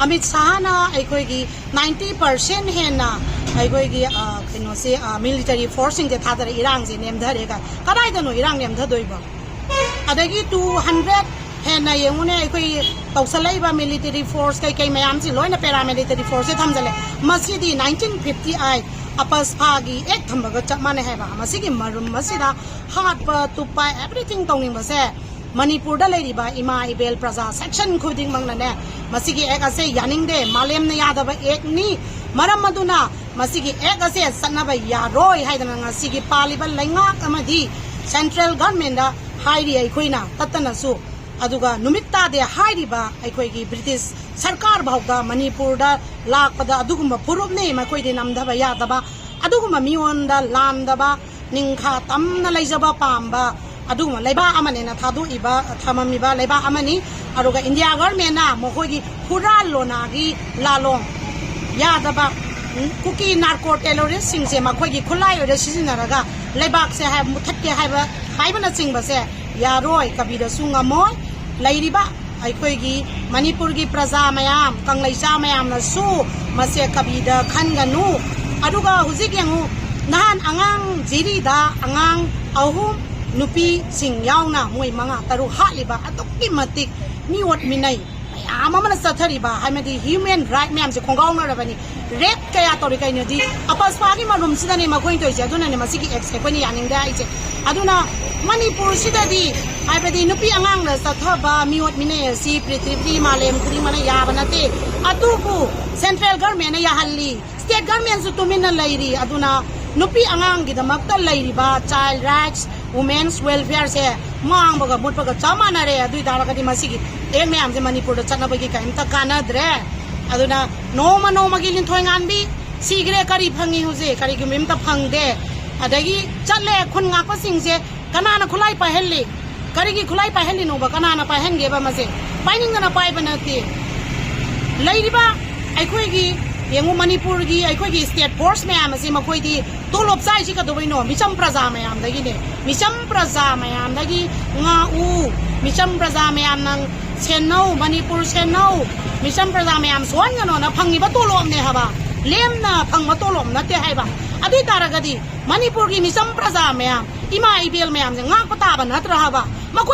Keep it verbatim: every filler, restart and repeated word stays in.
ꯑꯃꯤꯠ ꯁꯥꯍꯅ ꯑꯩꯈꯣꯏꯒꯤ ninety percent ꯍꯦꯟꯅ ꯑꯩꯈꯣꯏꯒꯤ ꯑ, ꯀꯩꯅꯣꯁꯦ, ꯃꯤꯂꯤꯇꯔꯤ ꯐꯣꯔꯁꯁꯤꯡꯁꯦ ꯊꯥꯗꯔꯦ, ꯏꯔꯥꯡꯁꯦ ꯅꯦꯝꯊꯔꯦ ꯀꯥꯏ꯫ ꯀꯗꯥꯏꯗꯅꯣ ꯏꯔꯥꯡ ꯅꯦꯝꯊꯗꯣꯏꯕ? ꯑꯗꯒꯤ ꯇꯨ ꯍꯟꯗ꯭ꯔꯦꯠ ꯍꯦꯟꯅ ꯌꯦꯡꯉꯨꯅꯦ, ꯑꯩꯈꯣꯏ ꯇꯧꯁꯜꯂꯛꯏꯕ ꯃꯤꯂꯤꯇꯔꯤ ꯐꯣꯔꯁ ꯀꯩꯀꯩ ꯃꯌꯥꯝꯁꯤ ꯂꯣꯏꯅ ꯄꯦꯔꯥꯃꯤꯂꯤꯇꯔꯤ ꯐꯣꯔꯁꯁꯦ ꯊꯝꯖꯜꯂꯦ꯫ ꯃꯁꯤꯗꯤ ꯅꯥꯏꯟꯇꯤꯟ ꯐꯤꯐꯇꯤ ꯑꯩꯠ ꯑꯄꯁꯐꯥꯒꯤ ꯑꯦꯛ ꯊꯝꯕꯒ ꯆꯞ ꯃꯥꯟꯅꯩ ꯍꯥꯏꯕ꯫ ꯃꯁꯤꯒꯤ ꯃꯔꯨꯝ ꯑꯁꯤꯗ ꯍꯥꯠꯄ ꯇꯨꯞꯄ ꯑꯦꯚ꯭ꯔꯤꯊꯤꯡ ꯇꯧꯅꯤꯡꯕꯁꯦ ꯃꯅꯤꯄꯨꯔꯗ ꯂꯩꯔꯤꯕ ꯏꯃꯥ ꯏꯕꯦꯜ ꯄ꯭ꯔꯖꯥ ꯁꯦꯛꯁꯟ ꯈꯨꯗꯤꯡꯃꯛꯅꯅꯦ ꯃꯁꯤꯒꯤ ꯑꯦꯛ ꯑꯁꯦ ꯌꯥꯅꯤꯡꯗꯦ, ꯃꯥꯂꯦꯝꯅ ꯌꯥꯗꯕ ꯑꯦꯛꯅꯤ꯫ ꯃꯔꯝ ꯑꯗꯨꯅ ꯃꯁꯤꯒꯤ ꯑꯦꯛ ꯑꯁꯦ ꯆꯠꯅꯕ ꯌꯥꯔꯣꯏ ꯍꯥꯏꯗꯅ ꯉꯁꯤꯒꯤ ꯄꯥꯜꯂꯤꯕ ꯂꯩꯉꯥꯛ ꯑꯃꯗꯤ ꯁꯦꯟꯇ꯭ꯔꯦꯜ ꯒꯚꯔꯟꯃꯦꯟꯗ ꯍꯥꯏꯔꯤ ꯑꯩꯈꯣꯏꯅ ꯇꯠꯇꯅꯁꯨ꯫ ꯑꯗꯨꯒ ꯅꯨꯃꯤꯠ ꯇꯥꯗꯦ ꯍꯥꯏꯔꯤꯕ ꯑꯩꯈꯣꯏꯒꯤ ꯕ꯭ꯔꯤꯇꯤꯁ ꯁꯔꯀꯥꯔ ꯐꯥꯎꯗ ꯃꯅꯤꯄꯨꯔꯗ ꯂꯥꯛꯄꯗ ꯑꯗꯨꯒꯨꯝꯕ ꯐꯨꯔꯨꯞꯅꯤ ꯃꯈꯣꯏꯗꯤ ꯅꯝꯊꯕ ꯌꯥꯗꯕ꯫ ꯑꯗꯨꯒꯨꯝꯕ ꯃꯤꯉꯣꯟꯗ ꯂꯥꯟꯗꯕ, ꯅꯤꯡꯈꯥ ꯇꯝꯅ ꯂꯩꯖꯕ ꯄꯥꯝꯕ ꯑꯗꯨꯒꯨꯝꯕ ꯂꯩꯕꯥꯛ ꯑꯃꯅꯦꯅ ꯊꯥꯗꯣꯛꯏꯕ, ꯊꯝꯃꯝꯃꯤꯕ ꯂꯩꯕꯥꯛ ꯑꯃꯅꯤ꯫ ꯑꯗꯨꯒ ꯏꯟꯗꯤꯌꯥ ꯒꯚꯔꯟꯃꯦꯟꯅ ꯃꯈꯣꯏꯒꯤ ꯍꯨꯔꯥꯟ ꯂꯣꯅꯥꯒꯤ ꯂꯥꯂꯣꯡ ꯌꯥꯗꯕ, ꯎꯝ, ꯀꯨꯀꯤ ꯅꯥꯔꯀꯣ ꯇꯦꯔꯣꯔꯤꯁꯁꯤꯡꯁꯦ ꯃꯈꯣꯏꯒꯤ ꯈꯨꯠꯂꯥꯏ ꯑꯣꯏꯅ ꯁꯤꯖꯤꯟꯅꯔꯒ ꯂꯩꯕꯥꯛꯁꯦ ꯍꯥꯏ-, ꯃꯨꯊꯠꯀꯦ ꯍꯥꯏꯕ, ꯍꯥꯏꯕꯅꯆꯤꯡꯕꯁꯦ ꯌꯥꯔꯣꯏ, ꯀꯕꯤꯗꯁꯨ ꯉꯝꯃꯣꯏ꯫ ꯂꯩꯔꯤꯕ ꯑꯩꯈꯣꯏꯒꯤ ꯃꯅꯤꯄꯨꯔꯒꯤ ꯄ꯭ꯔꯖꯥ ꯃꯌꯥꯝ, ꯀꯪꯂꯩꯆꯥ ꯃꯌꯥꯝꯅꯁꯨ ꯃꯁꯦ ꯀꯕꯤꯗ ꯈꯟꯒꯅꯨ꯫ ꯑꯗꯨꯒ ꯍꯧꯖꯤꯛ ꯌꯦꯡꯉꯨ, ꯅꯍꯥꯟ ꯑꯉꯥꯡ ꯖꯤꯔꯤꯗ ꯑꯉꯥꯡ ꯑꯍꯨꯝ, ꯅꯨꯄꯤꯁꯤꯡ ꯌꯥꯎꯅ ꯃꯣꯏ ꯃꯉꯥ ꯇꯔꯨꯛ ꯍꯥꯠꯂꯤꯕ ꯑꯗꯨꯛꯀꯤ ꯃꯇꯤꯛ ꯃꯤꯑꯣꯠ ꯃꯤꯅꯩ ꯃꯌꯥꯝ ꯑꯃꯅ ꯆꯠꯊꯔꯤꯕ, ꯍꯥꯏꯕꯗꯤ ꯍ꯭ꯌꯨꯃꯦꯟ ꯔꯥꯏꯠ ꯃꯌꯥꯝꯁꯦ ꯈꯣꯡꯒꯥꯎꯅꯔꯕꯅꯤ꯫ ꯔꯦꯞ ꯀꯌꯥ ꯇꯧꯔꯤ꯫ ꯀꯩꯅꯣꯗꯤ ꯑꯄꯁꯄꯥꯒꯤ ꯃꯔꯨꯝꯁꯤꯗꯅꯦ ꯃꯈꯣꯏꯅ ꯇꯧꯔꯤꯁꯦ꯫ ꯑꯗꯨꯅꯅꯦ ꯃꯁꯤꯒꯤ ꯑꯦꯛꯁꯦ ꯑꯩꯈꯣꯏꯅ ꯌꯥꯅꯤꯡꯗꯦ ꯍꯥꯏꯁꯦ꯫ ꯑꯗꯨꯅ ꯃꯅꯤꯄꯨꯔꯁꯤꯗꯗꯤ, ꯍꯥꯏꯕꯗꯤ ꯅꯨꯄꯤ ꯑꯉꯥꯡꯗ ꯆꯠꯊꯕ ꯃꯤꯑꯣꯠ ꯃꯤꯅꯩ ꯑꯁꯤ ꯄ꯭ꯔꯤꯊꯤꯕꯤ ꯃꯥꯂꯦꯝ ꯈꯨꯗꯤꯡꯃꯛꯅ ꯌꯥꯕ ꯅꯠꯇꯦ꯫ ꯑꯗꯨꯕꯨ ꯁꯦꯟꯇ꯭ꯔꯦꯜ ꯒꯔꯃꯦꯟꯅ ꯌꯥꯍꯜꯂꯤ, ꯁ꯭ꯇꯦꯠ ꯒꯔꯃꯦꯟꯁꯨ ꯇꯨꯃꯤꯟꯅ ꯂꯩꯔꯤ꯫ ꯑꯗꯨꯅ ꯅꯨꯄꯤ ꯑꯉꯥꯡꯒꯤꯗꯃꯛꯇ ꯂꯩꯔꯤꯕ ꯆꯥꯏꯜ ꯔꯥꯏꯠꯁ, ꯋꯨꯃꯦꯟꯁ ꯋꯦꯜꯐꯤꯌꯔꯁꯦ ꯃꯥꯡꯕꯒ ꯃꯨꯠꯄꯒ ꯆꯞ ꯃꯥꯟꯅꯔꯦ꯫ ꯑꯗꯨ ꯑꯣꯏ ꯇꯥꯔꯒꯗꯤ ꯃꯁꯤꯒꯤ ꯑꯦꯛ ꯃꯌꯥꯝꯁꯦ ꯃꯅꯤꯄꯨꯔꯗ ꯆꯠꯅꯕꯒꯤ ꯀꯔꯤꯝꯇ ꯀꯥꯟꯅꯗ꯭ꯔꯦ꯫ ꯑꯗꯨꯅ ꯅꯣꯡꯃ ꯅꯣꯡꯃꯒꯤ ꯂꯤꯟꯊꯣꯏ ꯉꯥꯟꯕꯤ ꯁꯤꯈ꯭ꯔꯦ, ꯀꯔꯤ ꯐꯪꯉꯤ ꯍꯧꯖꯤꯛ? ꯀꯔꯤꯒꯨꯝꯕ ꯑꯝꯇ ꯐꯪꯗꯦ꯫ ꯑꯗꯒꯤ ꯆꯠꯂꯦ ꯈꯨꯟ ꯉꯥꯛꯄꯁꯤꯡꯁꯦ, ꯀꯅꯥꯅ ꯈꯨꯠꯂꯥꯏ ꯄꯥꯏꯍꯜꯂꯤ? ꯀꯔꯤꯒꯤ ꯈꯨꯠꯂꯥꯏ ꯄꯥꯏꯍꯜꯂꯤꯅꯣꯕ? ꯀꯅꯥꯅ ꯄꯥꯏꯍꯟꯒꯦꯕ ꯃꯁꯦ? ꯄꯥꯏꯅꯤꯡꯗꯅ ꯄꯥꯏꯕ ꯅꯠꯇꯦ꯫ ꯂꯩꯔꯤꯕ ꯑꯩꯈꯣꯏꯒꯤ, ꯌꯦꯡꯉꯨ, ꯃꯅꯤꯄꯨꯔꯒꯤ ꯑꯩꯈꯣꯏꯒꯤ ꯁ꯭ꯇꯦꯠ ꯐꯣꯔꯁ ꯃꯌꯥꯝ ꯑꯁꯤ ꯃꯈꯣꯏꯗꯤ ꯇꯣꯂꯣꯞ ꯆꯥꯏꯁꯤ ꯀꯩꯗꯧꯕꯩꯅꯣ? ꯃꯤꯆꯝ ꯄ꯭ꯔꯖꯥ ꯃꯌꯥꯝꯗꯒꯤꯅꯦ꯫ ꯃꯤꯆꯝ ꯄ꯭ꯔꯖꯥ ꯃꯌꯥꯝꯗꯒꯤ ꯉꯥꯛꯎ꯫ ꯃꯤꯆꯝ ꯄ꯭ꯔꯖꯥ ꯃꯌꯥꯝꯅ ꯁꯦꯟꯅꯧ, ꯃꯅꯤꯄꯨꯔ ꯁꯦꯟꯅꯧ꯫ ꯃꯤꯆꯝ ꯄ꯭ꯔꯖꯥ ꯃꯌꯥꯝ ꯁꯣꯟꯒꯅꯣꯅ ꯐꯪꯉꯤꯕ ꯇꯣꯂꯣꯞꯅꯦ ꯍꯥꯏꯕ, ꯂꯦꯝꯅ ꯐꯪꯕ ꯇꯣꯂꯣꯞ ꯅꯠꯇꯦ ꯍꯥꯏꯕ꯫ ꯑꯗꯨ ꯑꯣꯏ ꯇꯥꯔꯒꯗꯤ ꯃꯅꯤꯄꯨꯔꯒꯤ ꯃꯤꯆꯝ ꯄ꯭ꯔꯖꯥ ꯃꯌꯥꯝ, ꯏꯃꯥ ꯏꯕꯦꯜ ꯃꯌꯥꯝꯁꯦ ꯉꯥꯛꯄ ꯇꯥꯕ ꯅꯠꯇ꯭ꯔꯥ ꯍꯥꯏꯕ? ꯃꯈꯣꯏ